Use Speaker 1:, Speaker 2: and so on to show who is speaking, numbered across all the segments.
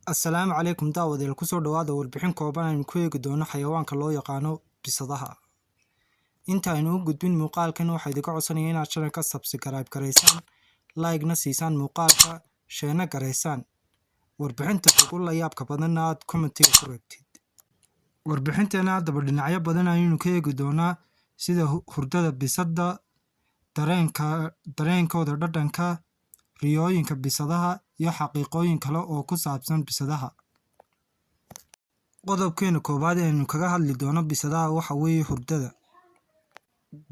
Speaker 1: Assalaamu calaykum daawadayaal, kusoo dhawaada warbixin kooban aynu ku eegi doono xayawaanka loo yaqaano bisadaha. Inta aynu u gudbin muuqaalkan, waxaa idinka codsanaya inaad channelka subscribe garaysaan, like-na siisaan muuqaalka, share-na garaysaan. Warbixinta kugu la yaabka badanna aad commentiga ku reebtid. Warbixinteena haddaba dhinacyo badan ayaynu ka eegi doonaa, sida hurdada bisadda, dareenka dareenkooda dhadhanka, riyooyinka bisadaha iyo xaqiiqooyin kale oo ku saabsan bisadaha. Qodobkeena koowaad ee aynu kaga hadli doono bisadaha waxa weeye hurdada.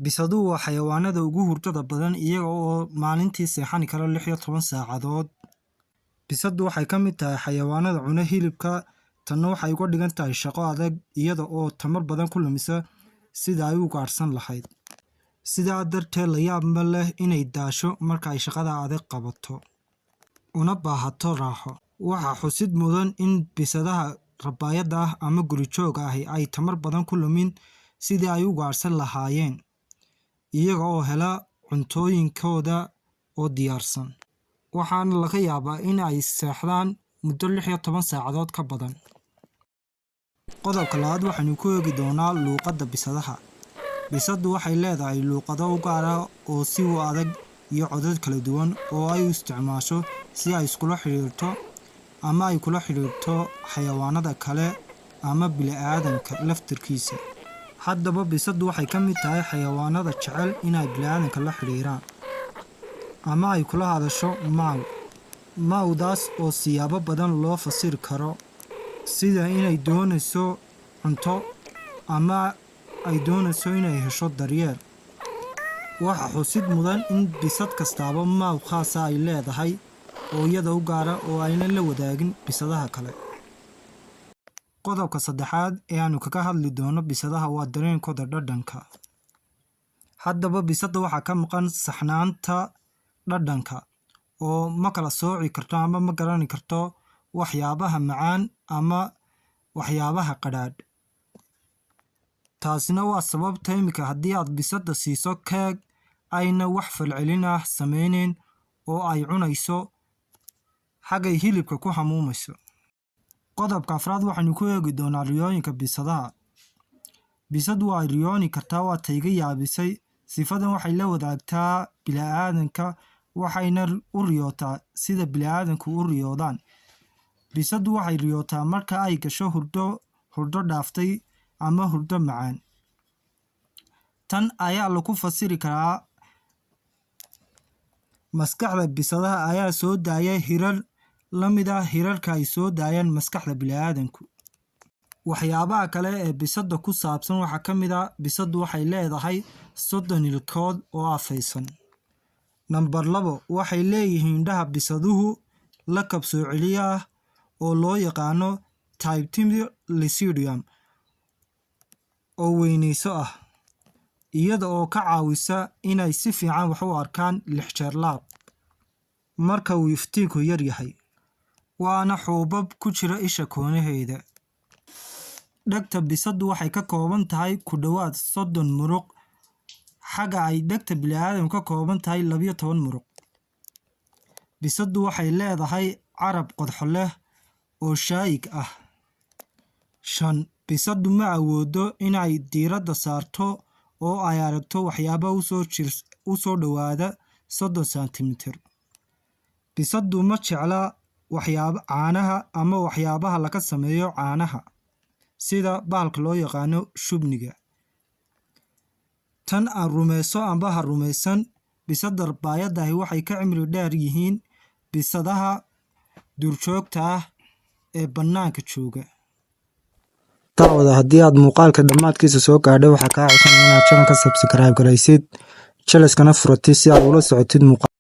Speaker 1: Bisaduhu waa xayawaanada ugu hurdada badan, iyaga oo maalintii seexani kara 16 saacadood. Bisaddu waxay ka mid tahay xayawaanada cuna hilibka, tanna waxay uga dhigan tahay shaqo adag, iyada oo tamar badan ku lumisa sida ay u ugaadhsan lahayd. Sidaa darteed, la yaab ma leh inay daasho marka ay shaqada adag qabato, una baahato raaxo. Waxaa xusid mudan in bisadaha rabaayadda ah ama guri-joogga ahi ay tamar badan ku lumin sidii ay u ugaadhsan lahaayeen, iyaga oo hela cuntooyinkooda oo diyaarsan. Waxaana laga yaabaa in ay seexdaan muddo 16 saacadood ka badan. Qodobka labaad waxaynu ku eegi doonaa luuqadda bisadaha. Bisaddu waxay leedahay luuqado u gaar ah oo si u adag iyo codad kala duwan oo ay u isticmaasho si ay iskula xiriirto ama ay kula xiriirto xayawaanada kale ama bini'aadamka laftirkiisa. Haddaba, bisaddu waxay ka mid tahay xayawaanada jecel inay bini'aadamka la xiriiraan ama ay kula hadasho meow. Meowdaas oo siyaabo badan loo fasiri karo, sida inay doonayso cunto ama ay doonayso inay hesho daryeel. Waxaa xusid mudan in bisad kastaaba meow khaas ah ay leedahay oo iyada u gaara oo aynan la wadaagin bisadaha kale. Qodobka saddexaad ee aanu kaga hadli doono bisadaha waa dareenkooda dhadhanka. Haddaba, bisadda waxaa ka maqan saxnaanta dhadhanka, oo ma kala sooci karto ama ma garani karto waxyaabaha macaan ama waxyaabaha qadhaadh. Taasina waa sababta iminka haddii aad bisadda siiso keeg ayna wax falcelin ah sameyneyn oo ay cunayso xaggay hilibka ku hamuumayso. Qodobka afraad waxaynu ku eegi doonaa riyooyinka bisadaha. Bisadu waa riyooni kartaa, waa tayga yaabisay. Sifadan waxay la wadaagtaa bini'aadanka, waxayna u riyootaa sida bini'aadanku u riyoodaan. Bisadu waxay riyootaa marka ay gasho hurdo, hurdo dhaaftay ama hurdo macaan. Tan ayaa lagu fasiri karaa maskaxda bisadaha ayaa soo daaya hirar la mid ah hirarka ay soo daayaan maskaxda bini'aadanku. Waxyaabaha kale ee bisadda ku saabsan waxaa ka mid ah bisaddu waxay leedahay 30 ilkood oo afaysan. Nambar 2, waxay leeyihiin indhaha bisaduhu lakab soo celiye ah oo loo yaqaano tapetum lucidum oo weynayso ah, iyada oo ka caawisa inay si fiican wax u arkaan 6 jeer laab marka uu iftiinku yar yahay. Waana xuubab ku jira isha koonaheeda. Dhegta bisaddu waxay ka kooban tahay ku dhowaad 30 muruq, xagga ay dhegta bini'aadamku ka kooban tahay 12 muruq. Bisaddu waxay leedahay carab qodxo leh oo shaayig ah. 5, bisaddu ma awoodo inay diiradda saarto oo ay aragto waxyaabo u soo dhowaada 30 sentimitir. Bisaddu ma jecla waxyaaba caanaha ama waxyaabaha laga sameeyo caanaha, sida bahalka loo yaqaano shubniga. Tan aan rumayso amba ha rumaysan, bisadda rabaayaddahi waxay ka cimri dheer yihiin bisadaha duurjoogta ah ee bannaanka jooga. Daawada, haddii aad muuqaalka dhammaadkiisa soo gaadhay, waxaa kaa codsanaya inaad channelka subscribe garaysid, jaraskana furatid si aad ula socotid muuqaal.